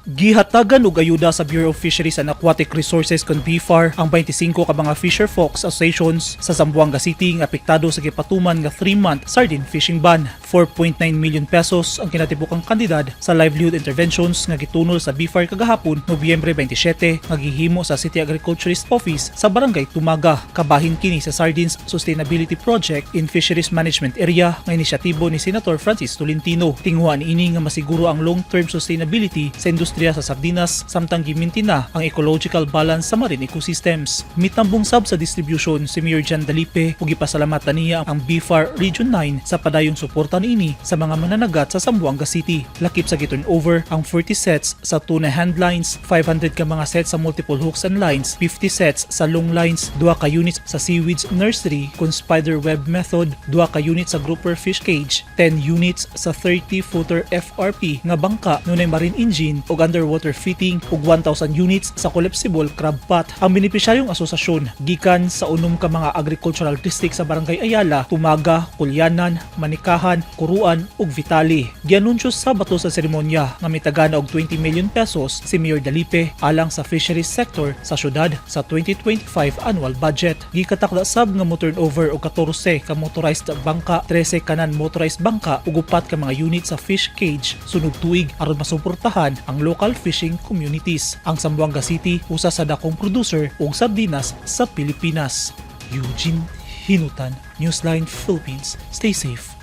Gihatagan og ayuda sa Bureau of Fisheries and Aquatic Resources kon BFAR ang 25 ka mga fisher folks associations sa Zamboanga City nga apektado sa gipatuman nga 3-month sardine fishing ban. ₱4.9 million ang kinatibukang kantidad sa livelihood interventions nga gitunol sa BFAR kagahapon, Nobyembre 27, nga gihimo sa City Agriculturist Office sa Barangay Tumaga. Kabahin kini sa Sardines Sustainability Project in Fisheries Management Area nga inisyatibo ni Senator Francis Tolentino. Tinguhaan ini nga masiguro ang long-term sustainability sa industriya sa sardinas samtang gimintina ang ecological balance sa marine ecosystems. Mitambong sab sa distribution si Mayor John Dalipe ug gipasalamatan niya ang BFAR Region 9 sa padayong suporta niini sa mga mananagat sa Zamboanga City. Lakip sa giturn over ang 40 sets sa tuna handlines, 500 ka mga sets sa multiple hooks and lines, 50 sets sa long lines, duha ka units sa seaweeds nursery kun spider web method, duha ka units sa grouper fish cage, 10 units sa 30-footer FRP nga bangka nunay marine engine ug underwater fitting ug 1,000 units sa collapsible crab pot. Ang benepisyaryong asosasyon gikan sa unom ka mga agricultural district sa Barangay Ayala, Tumaga, Culianan, Manicahan, Coruan ug Vitali. Gianunsyo sa bato sa seremonya nga mitagana og ₱20 million si Mayor Dalipe alang sa fisheries sector sa syudad sa 2025 annual budget. Gikatakda sab nga mo turnover og 14 ka motorized bangka, 13 ka non-motorized bangka ug upat ka mga unit sa fish cage sunod tuig aron masuportahan ang local fishing communities. Ang Zamboanga City usa sa dakong producer og sardinas sa Pilipinas. Eugene Hinutan, Newsline Philippines. Stay safe.